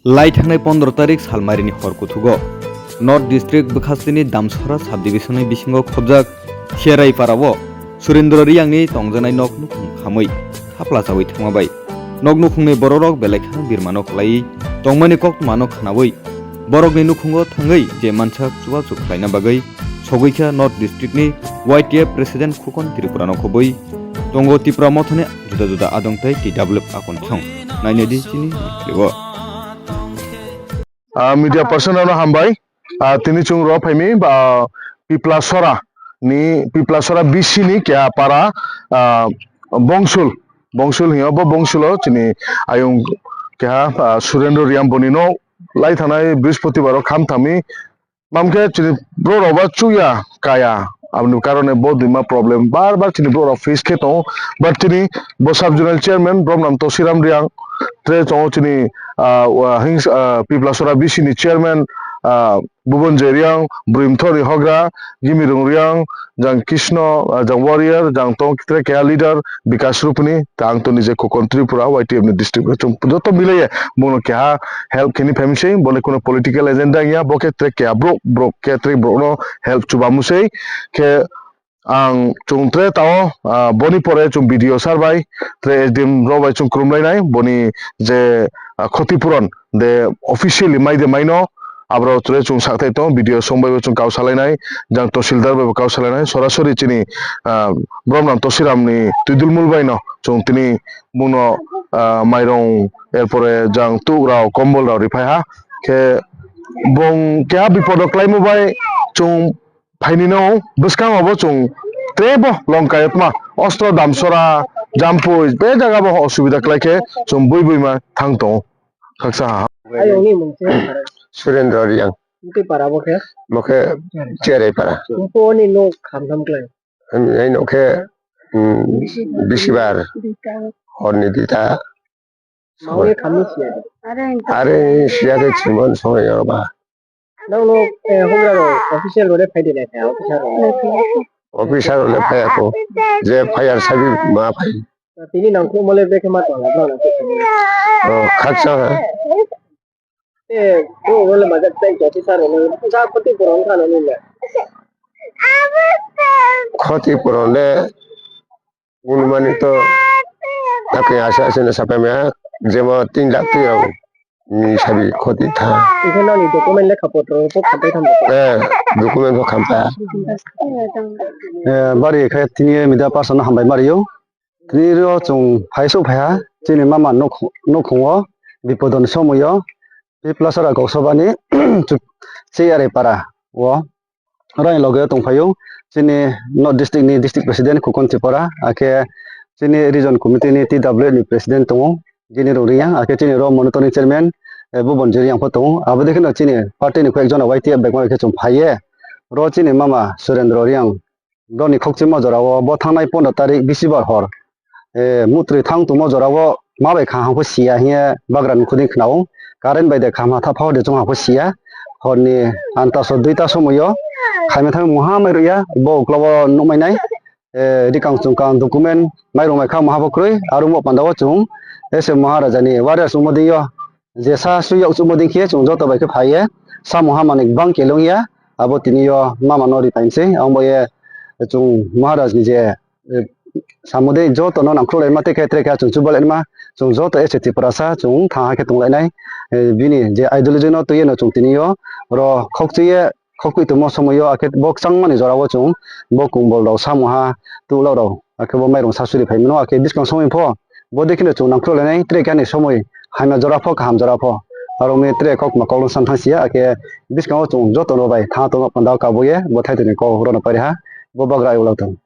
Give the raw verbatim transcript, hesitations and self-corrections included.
Lai thangnai pondro tarik salmarini hor kuthugo North District bwkhasteni Damsora Subdivision ni bisingo khobjak Siarai Parao Surendra Riyangni tongjaknai nok nukhung khamwi hapla chawi thangma bai nok nukhungni bororok belai kheno birmano kwlaiwi tongmani koktwmano khnawi borokni nukhungo thangwi je mansak chubachu khlaina bagwi sogwi kha North District ni Y T F President Khukon Tripura no khobwi tongo Tipra Mothani juda juda adong tei T W F akon thong. Nainai di chini video o. Ah, media person rokno hambai. Ah, tini chwng rw phaimi ba Piplasora ni, Piplasora B C ni keha para, ah, Bongsul, Bongsul hino bo Bongsulo chini ayung keha, ah, Surendra Riyang boni no lai thanai Brihaspatibar o kham thangmi. Mamkhe chini borok rok ba chuya kaya, aboni karone bo duima problem bar bar chini borok rok face khe tongo. But chini bo sub zonal chairman Bromnam Tosiram Riyang, tre tongo chini, ah, wa-, hings-, ah, Piplasora B C ni chairman, ah, Bubon J Riyang, Bwrwimthori Hogra, Gimirung Riyang, jang Krishna, ah, jang Warrior, jang tong tre keha leader Bikash Rupini, tang toni je Khukon Tripura Y T F ni district o chwng joto milaiye bono keha help khini phaimse, bole kono political agenda ya, bo khe tre keha borok, borok khe tre borok no help chubamu se khe ang chwng tre tao, ah, boni pore chwng B D O sir bai tre S D M rok bai chwng kwrwmlainai, boni je, ah, khoti puron de officially mai de maino, aborok tre chwng sakthai tongo, B D O song bai bo chwng kau salainai, jang Tahsildar bai bo kau salainai, sorasori chini, ah, Bromnam Tosiram ni twidulmul bai no chwng tini bungno, ah, mairong, erpore jang tuk rok, kombol rok riphai ha khe bong keha bipodo klaimo bai chwng phainino bwskango bo chwng teibo longkai tma ostro Damsora, Jampui, be jaga bo osubida kwlai khe chwng bui bui ma thang tongo. Khaksa ha. Ayongni mung se Surendra Riyang. Tei para bo khe? Bo khe Cherai para. Bo ni no kham kham klai. Ani nok khe, um, bisibar horni dita. Mawi khamni siya. Are siya khe chimon songya ba. Nang no, eh, humra ro official ro de phai de na kha official ro. Officer le phai ako. Je phai ar sabi ma phai. Tini nang khu mole be khe ma tong na. Oh, khaksa ha. Eh, khu mole ma jak tai officer ro. Sa khoti puron kha no ni le. Khoti puron le Unumani to takni ase ase na sapamya jemo tin lakh twi rok ni sabi khoti tha. Iko nani document lekha potro po khampai thambo. Eh, document po khampa. Eh, bari khe tini media person no hambai mario. Tini ro chung phai sok phaiha chini mama nuk nukhungo bipodon somoyo. Plasara koksobani chuk cheyare para o. Oro ni loge tong phaio chini North District ni District President Khukon Tripura, akhe chini Region Committee ni T W F ni President tongo, Gini Rung Riyang, akhe chini ro Monitoring Chairman, eh, Bubon Jiri yang pho tongo. Abo dei kheno chini party ni koi ek jona Y T F bag ma khe chwng phaiye. Ro chini mama Surendra Riyang, broni khokchimo jorao bo thangnai pondro tarik bisibar hor eh, mutrwi thang tongmo jorao ma bai kha hangkhe siya hiye bagra ni khuding khnao. Current bai de kha ma tha phao de chwng hangkhe siya. Horni antaso duita somoyo khaimai thang muha mai rwya bo uklobo nukmai nai. Eh, rikang chwngkang document mai rwmai kha muha bo kwrwi aro mo pandao chwng ese Maharaja ni warriors wngmo dei yo. Jesa swi yok chukmo ding khe chwng joto bai khe phai ye samung hamani bang kelong ya, abo tini yo mama no ri paim se, ang bo ye chwng Maharaj ni je, eh, samo de joto no nangkhlok lai ma, tei khe tre khe chwng chuba lai ma, chwng joto ese Tiprasa chwng tha ha khe tong lai nai, eh, bini je ideology no twi ye no chwng tini yo oro khok chwi ye khokwi tongmo somoio, akhe bo kwchangmani jorao chwng bo kumbol rok, samoha, tuklok rok, akhe bo mairung sasuri phai mano, akhe bwskang somoi pho bo dei kheno chwng nangkhlok lainai, tre khe ani somoi hamya jora pho, kaham jora pho, aro wngwi tre kok ma kok rwngsan thang sia, akhe bwskango chwng joto no bai tha tongma panda o kabo ye bo thaitoni kok rwna pari ha, bo bagra ayuk lak thung.